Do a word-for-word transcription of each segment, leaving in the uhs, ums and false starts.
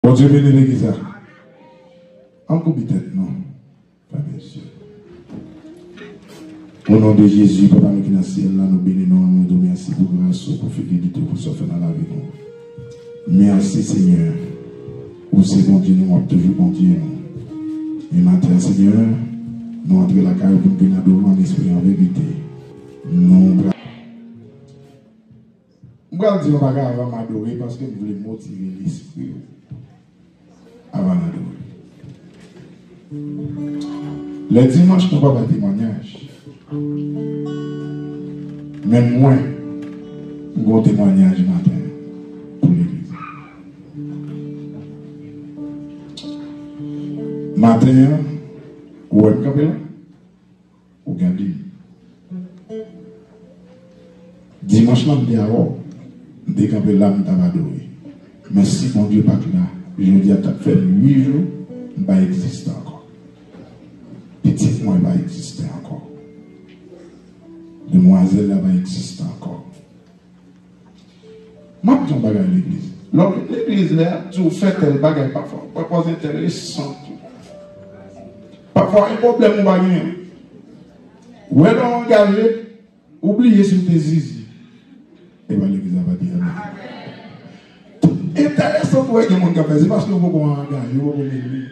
Bondye beni legliz la. Ann koube tèt nou, frè e sè. O non de Jezi, Papa nou ki nan syèl la, nou beni non, nou di w mèsi pou gras ou, pou fidelite ou, pou sa w fè nan lavi nou. Mèsi, Senyè. Ou se Bondye nou, w ap toujou Bondye nou. E maten, Senyè, nou antre lakay ou pou n vin adore w an espri, an verite. Nou pra- M pral di yon bagay avan m adore, paske m vle motive lespri w avan n adore. Lè dimanch, nou pa bay temwayaj. Men mwen, m gen yon temwayaj maten an pou legliz. Maten an, ou wè m kanpe la? Ou gade m. Dimanch lan, m te avè w. M te kanpe la, m t ap adore. Men si Bondye pa t la, jodi a t ap fè uit jou, m pa egziste ankò. Pitit mwen pa egziste ankò. Demwazèl la pa egziste ankò. M ap di yon bagay legliz. Lè w vin legliz, lè y ap di w fè tèl bagay, pafwa, ou pa pòz enteresan tou. Pafwa, yon pwoblèm ou pa genyen. Ou wè lè w angaje, ou bliye si w te zizi. E pa legliz la pa te angaje. Enteresan pou wè gen moun k ap fè, se paske ou poko angaje, ou poko legliz.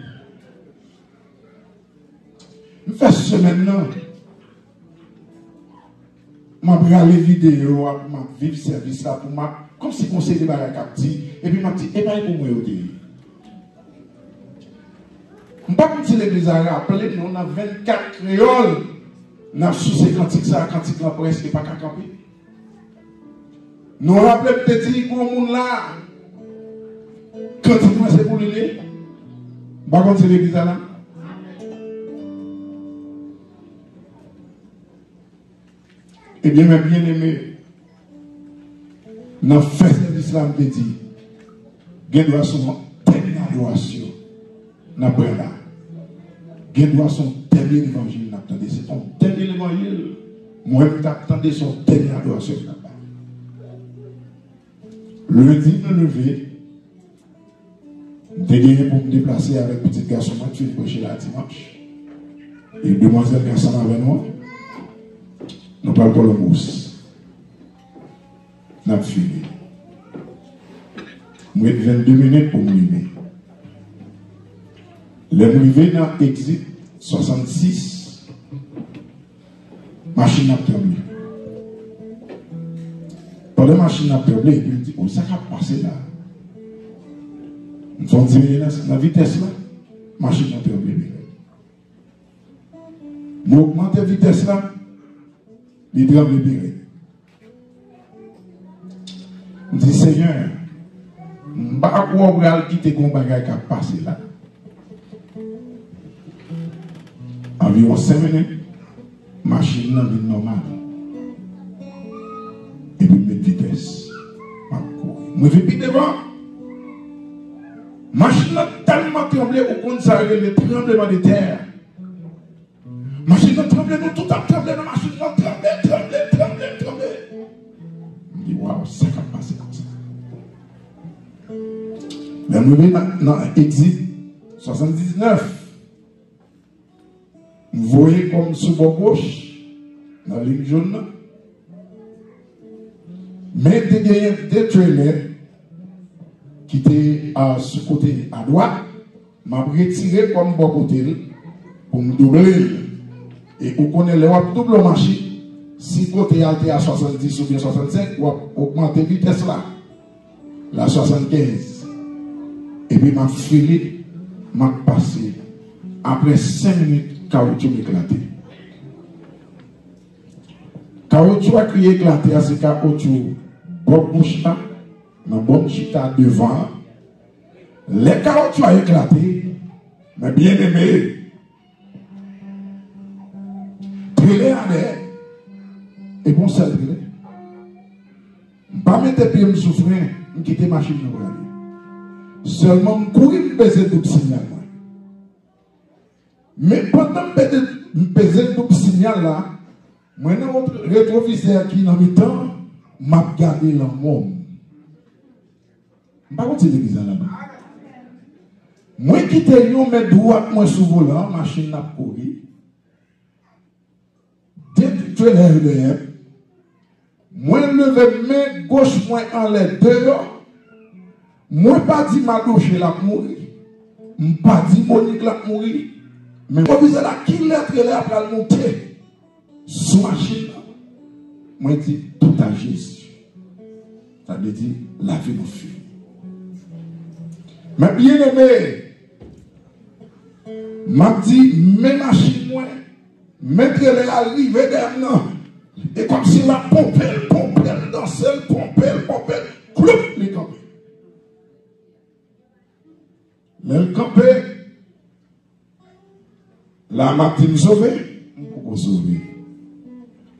M fè semèn nan. M ap rale videyo a, m ap viv sèvis la pou m ap, kòmsi gon seri de bagay k ap di, epi m ap di, e pa pou mwen yo te ye. M p ap di legliz la raple nou nan vennkat kreyòl, n ap souse kantik sa a, kantik lan prèske pa ka kanpe. Nou raple m te di, gon moun la, kantik lan se pou li li. M pa konn se legliz la la. Ebyen, men byeneme, nan fen sèvis la, m te di, gen dwa se yon dènye adorasyon n ap pran la. Gen dwa se yon dènye levanjil n ap tande. Se yon dènye levanjil. Mwen, m t ap tande se yon dènye adorasyon n ap bay. Lendi, nou leve. M te genyen pou m deplase avèk pitit gason mwen k fin preche la dimanch. E demwazèl ki ansanm avè nou an, nou pral Columbus. N ap fini. M ret vennde minit pou m rive. Lè m rive nan egzit swasannsis, machin nan ap tranble. Pandan machin nan ap tranble, epi m di, o, sa k ap pase la? M fè yon diminye nan, nan vitès la, machin nan tranble pi rèd. M ogmante vitès la, li tranble pi rèd. M di, Senyè, m pa kwè w pral kite gon bagay k ap pase la. Anviwon senk minit, machin nan vin nòmal. Epi m met vitès. M ap kouri. M rive pi devan. Machin nan tèlman tranble, ou konn sa yo rele tranblemanntè. Machin nan tranble, nou tout ap tranble nan machin nan, tranble, tranble, tranble, tranble. M di, waw, sa k ap pase konsa? Lè m rive nan, nan egzit swasanndiznèf, m voye kò m sou bò goch, nan liy jòn nan. Men te genyen de trelè ki te, a, sou kote adwat. M ap retire kò m bò kote l pou m double l. E ou konnen lè w ap double yon machin, si kote a te a swasanndis oubyen swasannsenk, w ap ogmante vitès la. La swasannkenz. Epi m ap file, m ap pase. Apre senk minit, kawoutchou m eklate. Kawoutchou a ki eklate a, se kawoutchou bò goch la, nan bò m chita devan an. Lè kawoutchou a eklate, men byeneme, trelè a dèyè, e gon sèl trelè. M pa mete pye m sou fren, m kite machin nan prale. Sèlman m kouri, m peze doub sinyal mwen. Men pandan m peze, m peze doub sinyal la, mwen nan retwovizè ki nan mitan, m ap gade lanmò m. M pa konn si legliz la la non. Mwen kite yon men dwat mwen sou volan an, machin nan ap kouri. Depi trelè yo dèyè m, mwen leve men goch mwen anlè deyò. Mwen pa di Madoche l ap mouri. M pa di Monik l ap mouri. Men pwovizè la, kilè trelè a pral monte sou machin nan? Mwen di, tout a Jezi. Sa vle di, lavi nou fini. Men byeneme, m ap di, men machin mwen, men trelè a rive dèyè m nan. E kòmsi l ap ponpe l, ponpe l, danse l, ponpe l, ponpe l, kloup, li kanpe. Lè l kanpe, la m ap di m sove, m poko sove.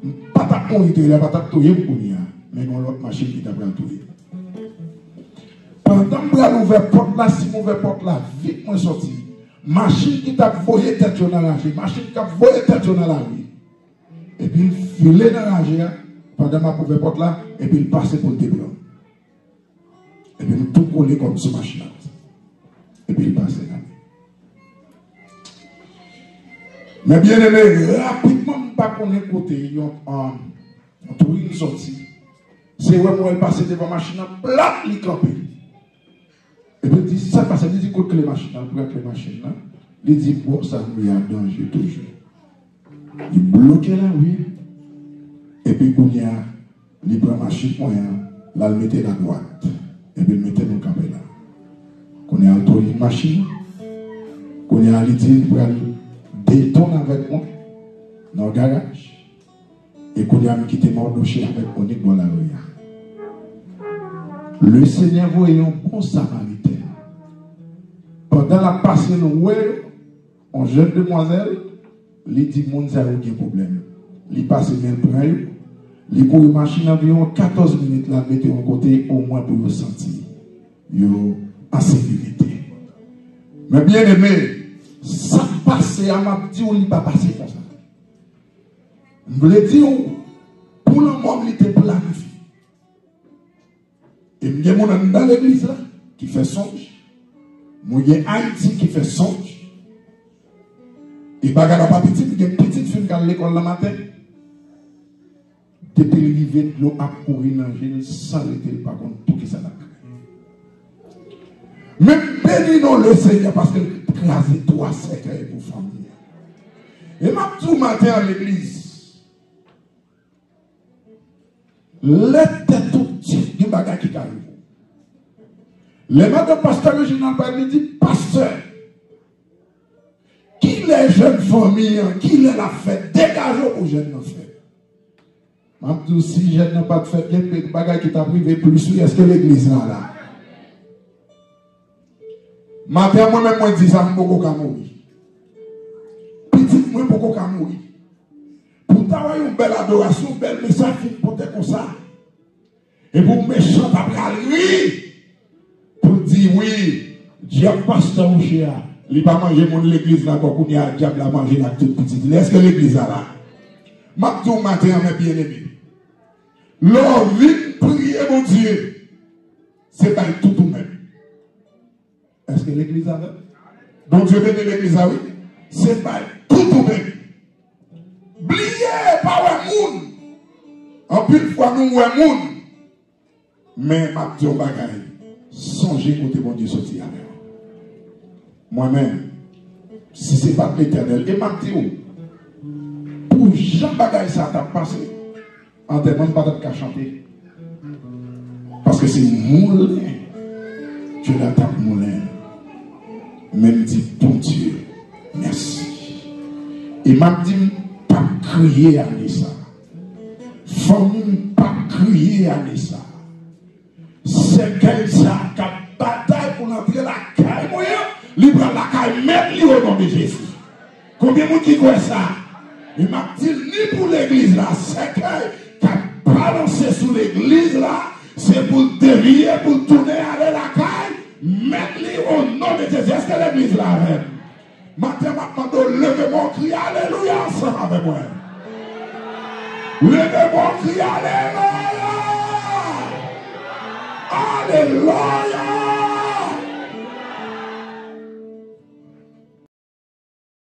M pa t ap mouri, trelè pa t ap touye m kounye a, men gen yon lòt machin ki ta pral touye m. Pandan m pral ouvè pòt la, si m ouvè pòt la vit, mwen sòti, machin ki t ap voye tèt yo nan raje, machin k ap voye tèt yo nan lari, epi l file nan raje a, pandan m ap ouvè pòt la, epi l pase pou l te pran m. Epi m tou kole kò m sou machin nan. Epi l pase nan men. Men byeneme, rapidman, m pa konnen kote yon, um, yon tourin soti. Se wè m wè l pase devan machin nan, plat, li kanpe. Epi l di, sa k pase? Li di, kote kle machin nan? L pran kle machin nan. Li di, bò sa nou ye a danje toujou. Li bloke lari a. Epi kounye a, li pran machin mwen an, l al mete l adwat. Epi l mete nou kanpe la. Kounye a, l touye machin nan. Kounye a, li di, li pral detonn avèk mwen nan garaj. E kounye a, m kite Mardochée avèk Monique bò lari a. Le Senyè voye yon bon Samariten. Pandan l ap pase, l wè yon jèn demwazèl, li di, moun sa yo gen pwoblèm. Li pase men l pran yo. Li kouri machin anviwon katòz minit, l al mete yon kote omwen pou yo santi yo an sekirite. Men byeneme, sa k pase a, m ap di w, li pa pase konsa. M vle di w, pou lanmò m, li te planifye. E m gen moun anndan legliz la ki fè sonj. Mwen gen Ayiti ki fè sonj. E bagay la pa piti, m gen pitit fi m k al lekòl nan maten. Depi l rive, dlo ap kouri nan je l san rete, l pa konn poukisa l ap kriye. Men m beni non Lesenyè paske l kraze twa sèkèy pou fanmi an. E m ap di w maten an legliz, lè tèt ou di, gen bagay ki ka rive w. Lè madanm pastè Reginald bay, li di, pastè, kilè jèn fanmi an, kilè l ap fèt? Degaje w pou jèn nan fèt. M ap di w, si jèn nan pa t fèt, gen pil bagay ki t ap rive plis wi. Èske legliz la la? Maten an, mwen menm, mwen di sa, m poko ka mouri. Pitit mwen poko ka mouri. Pou w ta wè yon bèl adorasyon, bèl mesaj fin pote konsa. Epi w mechan ta pral ri pou l di, wi, dyab pastè Rocher a, li pa manje moun legliz la ankò, kounye a dyab la manje l ak tout pitit li. Èske legliz la la? M ap di w maten an, men byeneme, lè w vin priye Bondye, se bay tout ou menm. Èske legliz avè m? Bondye beni legliz la, wi. Se bay tout ou menm. Bliye, pa wè moun. Anpil fwa, nou wè moun. Men, m ap di yon bagay. Sonje kote Bondye soti avè w. Mwen menm, si se pa t Letènèl, e m ap di w, pou jan bagay sa a t ap pase, antèman m pa t ap ka chante. Paske se moulen Dye la t ap moulen l. Men m di Bondye mèsi. E m ap di, m p ap kriye ane sa. Fanmi m p ap kriye ane sa. Sèkèy sa k ap batay pou l antre lakay mwen an, li pral lakay mèt li o non de Jezi. Konbyen moun ki kwè sa? E m ap di l ni pou legliz la, sèkèy k ap balanse sou legliz la, se pou l devye, pou l tounen ale lakay mèt li o non de Jezi. Èske legliz la avè m? Maten, m ap mande w leve men w, kriye alelouya ansanm avè mwen. Leve men w, kriye alelouya! Alelouya!